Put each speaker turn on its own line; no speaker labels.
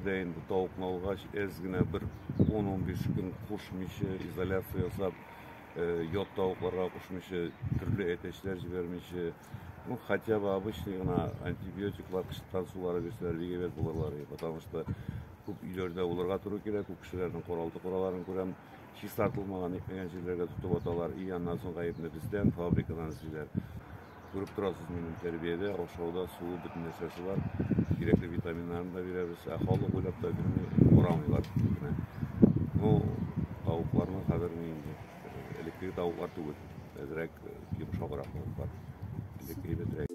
дә инде тавыкны алгач, әз генә бер 10-15 көн кушмыйча, изоляция ясап, ят тавыкларга кушмыйча, төрле әтәчләр җибәрмичә, ну, хотя бы обычный гына антибиотиклар, кычыткан сулары бирсәләр, бик әйбәт булырлар иде. Потому что күп өйләрдә булырга туры килә, күп кешеләрнең каралты-кураларын күрәм, чистартылмаган, итмәгән җирләргә тотып аталар, и аннан соң гаепне бездән, фабрикадан эзлиләр. Күреп торасыз, минем тәрбиядә, ашауда, суы, бөтен нәрсәсе бар. Кирәкле витаминнарын да бирәбез. Ә халык уйлап та бирми, карамыйлар менә. Ну, тавыкларны хәзер ни инде, элеккеге тавыклар түгел. Әзрәк йомшаграк тавыклар. Элек әйбәтрәк.